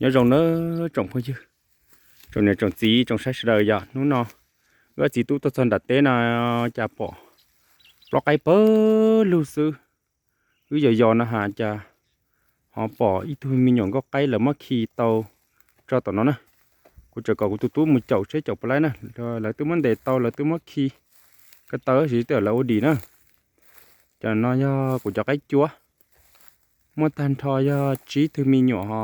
Nyob zoo nawb tsoom phooj ywg, tsoom niam tsoom txiv tsoom saib sawv daws, yog hnub no wb ob txiv tub tuaj txog nram teb no cas pom plaub qaib pawg lug xwb. Wb yos yos no has cas ho pom ib tug me nyuam nkauj qaib lawv muab khi tau tso tom no na. Kuv tseem kom kuv tus tub mus caum seb caum puas laib na. Lawv twb muab ntes tau, lawv twb muab khi ko taw tab sis tej zaum lawv ua dim na. Cov no yog kuv cov qaib cuab, muaj tag nrho yog tsib tug me nyuam ho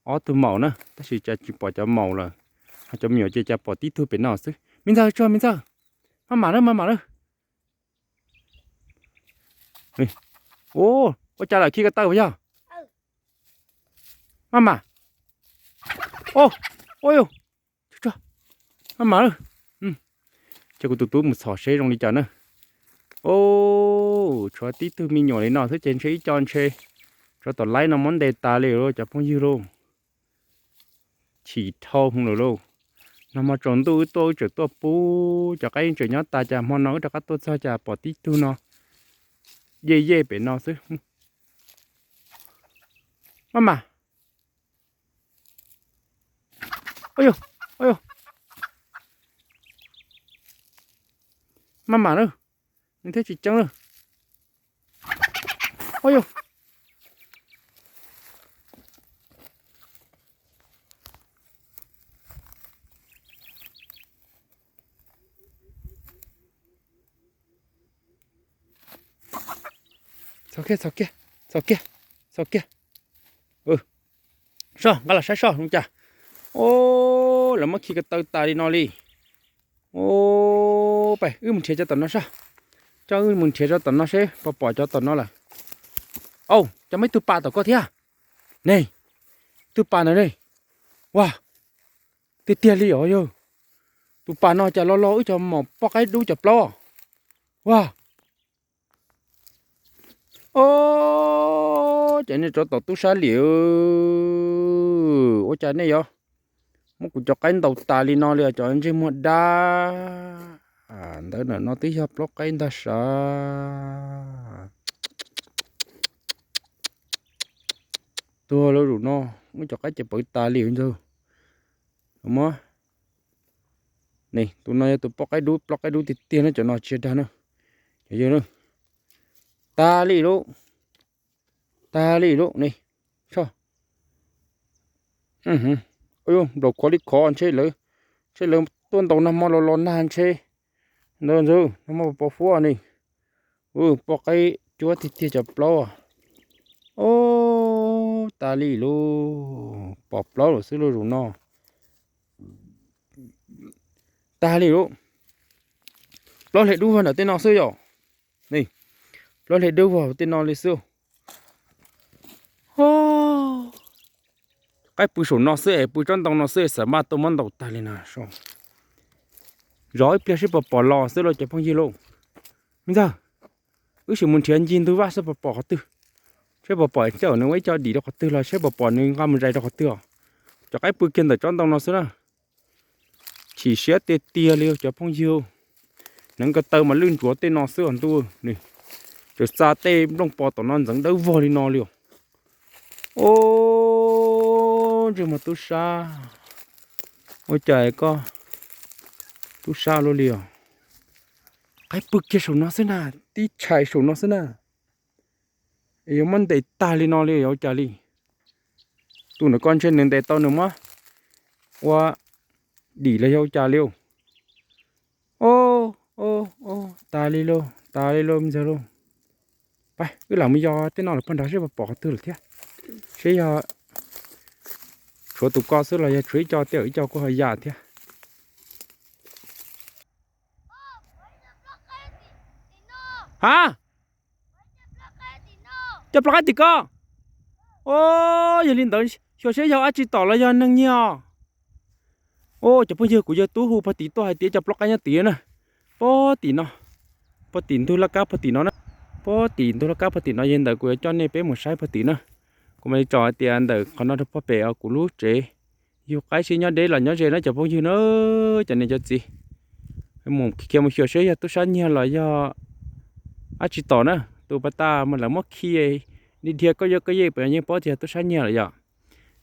ob tug maum na, tab sis cas tsis pom cov maum lawm, ho cov me nyuam ces cas pom tib tug pem no xwb. Me ntxawg, tsuag me ntxawg, maj mam na, maj mam na. Ua cas lawm, khi ko taw puas yog? Maj mam. Ua, ua, maj mam na. Ces kuv tus tub mus txhom seb zoo li cas na. Tshuav tib tug me nyuam li no xwb ces ntshe ib co ntshe tshuav tom laib no muab ntes tas li lauj cov phooj ywg lauj. Chim dhau hwv lawm lauj. Nag hmo tsaus ntuj wb tuaj wb tseem tuaj pub cov qaib tseem nyob tas, cas hmo no wb rov qab tuaj txog cas pom tib tug no yej yej pem no xwb. Maj mam. Maj mam na, nws thiaj tsis ceeb na. Txhos kiag, txhos kiag, txhos kiag, txhos kiag. Soj, nqa los saib soj zoo cas. Lawv muab khi ko taw tas li no li. Peb wb mus nrhiav cov tom no soj. Coj wb mus nrhiav cov tom no seb puas pom cov tom no lawm. Au, cov muaj ib tug pas tom koj thiab ne. Tug pas ntawd ne. Ua, tiag tiag li os yog. Tus pas no cas lo lo wb cov maum poj qaib dub cov plaub. Ua, o, ces nej rov tom tub sab liam. Ua cas nej yuav muab kuv cov qaib ntaus tas li no li os cov ntsej muag dab. Ntawd no twb yog plaub qaib ntag sav. Tuag lawm, zaum no muab cov qaib ces pawv tas li ntag. Muab, ne, tus no yog tus poj qaib dub, plaub qaib dub tiag tiag na, cov no tsis yog dag na. Cov yawg na, tas li lauj, tas li lauj ne. Nplaum khov li khov ntshe lawv, ntshe lawv tuaj ntaus nag hmo los los nag ntshe. Ntawd ntxwg nag hmo pos fuab ne. Poj qaib cuab tiag tiag cov plaub. O, tas li lauj, pom plaub lawm xwb lauj zaum no. Tas li lauj. Plaub hle dub vog ntawm tej no xwb yom. Plaub hle dub vog tej no li xwb. Qaib pw saum no xwb es pw tsob ntoo no xwb es xam maj tuaj muab ntaus tag li na. Zov ib pliag seb puas pom los xwb lauj cov phooj ywg lauj. Me ntxawg, wb sim mus nrhiav ncig ntug vaj seb puas pom qhov twg, seb puas pom coj nws ua ib co dim rau qhov twg los seb puas pom nws nqa mus zais rau qhov twg os. Cov qaib pw kiag ntawm tsob ntoo no xwb na. Chim siab tiag tiag li cov phooj ywg. Neev ko taw mas lwj ntsuav tej no xwb os ntuj. Tseem xa tej nplooj pos tom no ntxeev dawb vog li no li os. O, ntsej muag tub sab, ua cas koj tub sab luaj li os. Qaib pw kiag saum no xwb na, tib tshais saum no xwb na. Es yuav muab ntes tag li no li yog ua cas li? Tus ntawm ko ntshe nws ntes tau nws muab ua dim los yog ua cas li. O, o, o, tas li lauj, tas li lauj me ntxawg lauj. Pab wb lam mus yos tej no lawm pog nrad seb puas pom qhov twg lawm thiab. Seb yog tshuav tus ko xwb los yog tshuav ib co, tej zaum ib co kuj ho yam thiab. Ha, cov plaub qaib tim ko. O, yog li ntawd xyuas seb yog dab tsi tom los yog neeg nyiag os. O, cov phooj ywg, kuv yawg tub hu pog tim tuaj hais tias cov plaub qaib nyob tid na. Pog tim no, pog tim ntug laj kab pog tim no na. Pog tim ntug laj kab pog tim no, yog li ntawd kuv yuav coj nej peb mus saib pog tim na. Kuv mam li tso hais tias ntawm qhov no rau pog pem kuv lub tsev yug qaib sib nyob deb los nyob ze na cov phooj ywg na, cov niam cov txiv. Mus khiav mus xyuas seb yog tub sab nyiag los yog dab tsi tom na. Tus pas tas mas lawv muab khi dhia dhia koj yoj koj yej pem yeej paub tias yog tub sab nyiag lawm yom.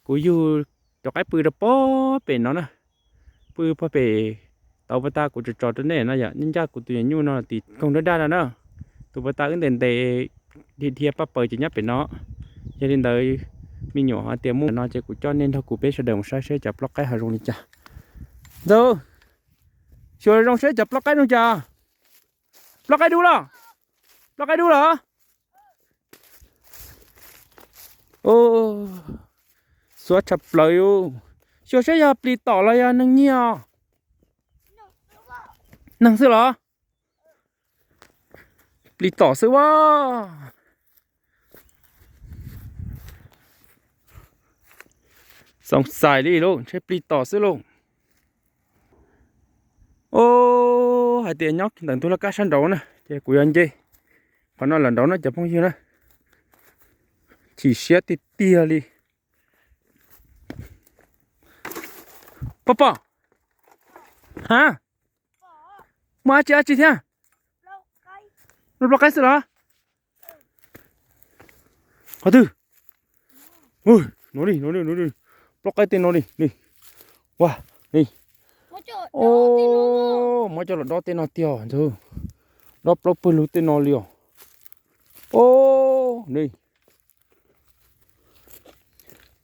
Kuv yug cov qaib pw rau puag pem no na. Pw puag pem tau puag ta kuv tso tso rau nej no yom, ncaj kuv tus nyuam nyuj no tim koog dab daj no na. Tus puag ta wb ntes ntes dhia dhia paj paws ces nyob pem no. Yog li ntawd me nyuam hais tias muaj no ces kuv coj nej nrog kuv peb sawv daws mus saib seb cov plaub qaib ho zoo li cas. Ntxawg, xyuas zoo seb cov plaub qaib zoo cas. Plaub qaib dub los? Plaub qaib dub los? Xuav tshaj plaws. Xyuas seb yog plis tom los yog neeg nyiag os. Neeg xwb los? Plis tom xwb a. Xoom xais li lauj, ntshe plis tom xwb lauj. Hais tias nyob ntawm ntug laj kab sab nraud na ces kuv yuav nce qhov no los nraud no cov phooj ywg na. Chim siab tiag tiag li. Pom pom. Ha, muaj dab tsi dab tsi thiab? Plaub qaib xwb los? Qhov twg? No li, no li, no li. Plaub qaib tej no li, li. Ua li. Muab coj los dob tej no tiag ntxawg. Dob plaub pawg lug tej no li os. Li.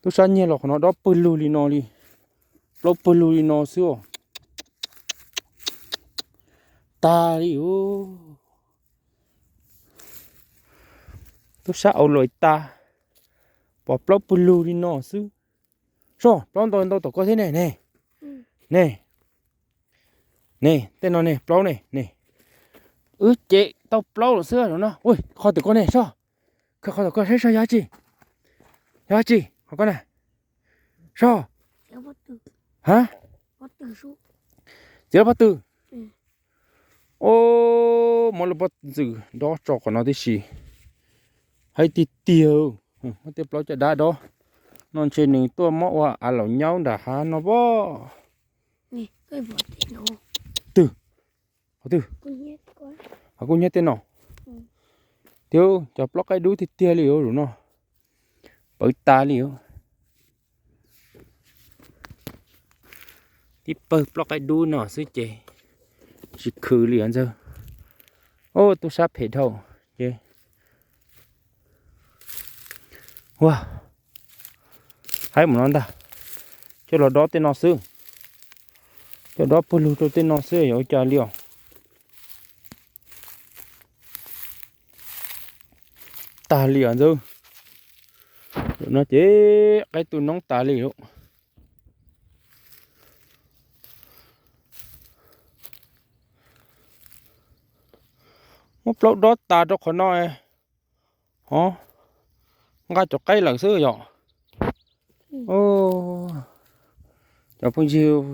Tub sab nyiag los qhov no dob pawg lug li no li. Plaub pawg lug li no xwb os. Tag li. Tub sab au lawm tas. Pom plaub pawg lug li no xwb. Soj, plaub ntau ntau tom koj thiab ne, ne. Ne. Ne, tej no ne, plaub ne, ne. Wb cev tau plaub lawm xwb no. Ui, qhov tom koj ne, soj. Qhov tom koj saib soj yog dab tsi? Yog dab tsi qhov koj na? Soj. Ha? Txiav lub pob tw. Muab lub pob tw dob tso qhov no tib si. Haib tiag tiag. Muab tej plaub caj dab dob no ntshe nws tuaj muab ua a laus nyaub nram hav no pob. Twg? Qhov twg? Qhov kuj nyiag tej no. Tiag, cov plaub qaib dub tiag tiag li os, zaum no pawv tas li os. Tib pawg plaub qaib dub no xwb ces tsis khwv li os ntxawg. Tub sab phem dhau ces. Ua, haib mus no ntag. Coj los dob tej no xwb. Coj dob pawg lug rau tej no xwb yog ua cas li os. Tag li os ntxawg. Zaum no ces qaib tu noob tas li lauj. Muab plaub dob tas rau qhov no. Ho nqa cov qaib lawm xwb yom. Cov phooj ywg,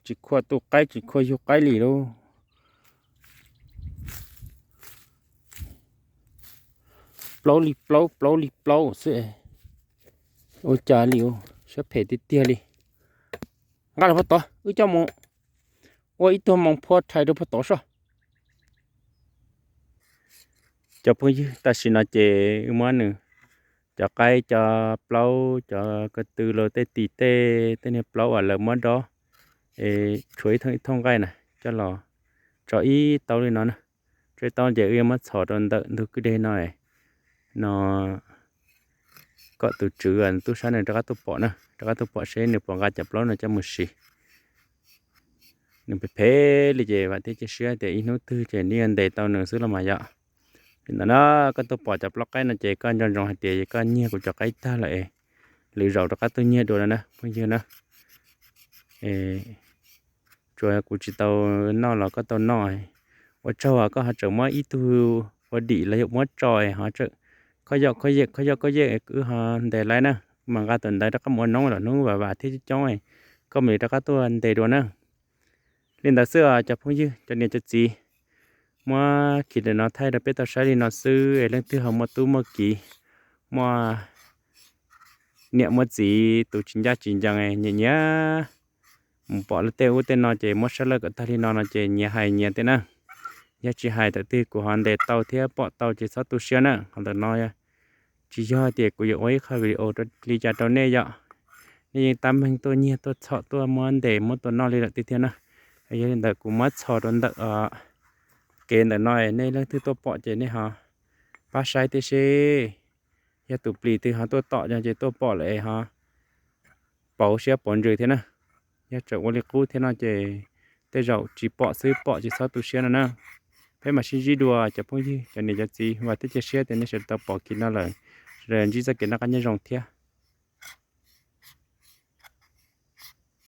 tsis khuam tu qaib tsis khuam yug qaib li lauj. Plaub li plaub, plaub li plaub xwb. Ua cas li, siab phem tiag tiag li. Nqa los puag tod, wb coj mus ua ib tug moos phua rhais rau puag tod soj. Cov phooj ywg, tam sim no ces wb muab nws cov qaib, cov plaub, cov ko tw los tej tis tej, tej niag plaub uas lawv muab dob, es tshuav ib thooj ib thooj nqaij na coj los tso ib taub li no na. Tso ib taub ces wb yuav muab txhos rau ntawm ntug kwj deg no, no kom tus tswv tub sab nws rov qab tuaj pom na, rov qab tuaj pom seb nws puas nqa cov plaub no coj mus siv. Nws phem phem li ces vam thiab cia siab tias ib hnub twg ces nws yuav ntes tau nws xwb los mas yom. Li ntawd na, koj tuaj pom cov plaub qaib no ces koj nco ntsoov hais tias koj nyiag kuv cov qaib tag lawm es lwm zaus rov qab tuaj nyiag dua no na phooj ywg na. Tsuas kuv tsis tau noj los koj tau noj. Ua tsaug koj ho tseem muab ib tug ua dim los yog muab tso ho tseem kho yoj kho yej kho yoj kho yej wb ho ntes laiv na. Mas nqa tawm ntawd rov qab mus ua noob los hnub vam vam thiab coob coob, koj mam li rov qab tuaj ntes dua na. Li ntawd xwb os cov phooj ywg, cov niam cov txiv, muab clip no thaij rau peb tau saib li no xwb es leej twg ho muaj tub muaj kiv, muaj niam muaj txiv tus tsis ncaj tsis ncees nyiam nyiam mus pom lawv tej ub tej no ces muab sab laj kom tag li no no ces nyias hais nyias tiag na. Yog tsis hais thaum twg kuv ho ntes tau thiab pom tau ces txhob tu siab na. Qhov ntawm no tsis yog tias kuv yuav ua ib qho video li cas rau nej yom. nej yeej tab meeg tuaj nyiag tuaj txhom tuaj muab ntes muab tua noj li lawm tiag tiag na. Yog li ntawd kuv muab txhos rau ntawm kev ntawm no, nej leej twg tuaj pom ces nej ho pab saib thiab seb yog tus plis twg ho tuaj tom no ces tuaj pom lawm ho pauv siab pauv ntsws thiab na. Yog tseem ua li qub thiab no ces tej zaum tsis pom xwb, pom ces txhob tu siab no na. Peb mam sib ntsib dua cov phooj ywg, cov niam cov txiv, vam thiab cia siab tias nej sawv daws tau pom kev no lawm, sawv daws ntsib txoj kev noj qab nyob zoo thiab.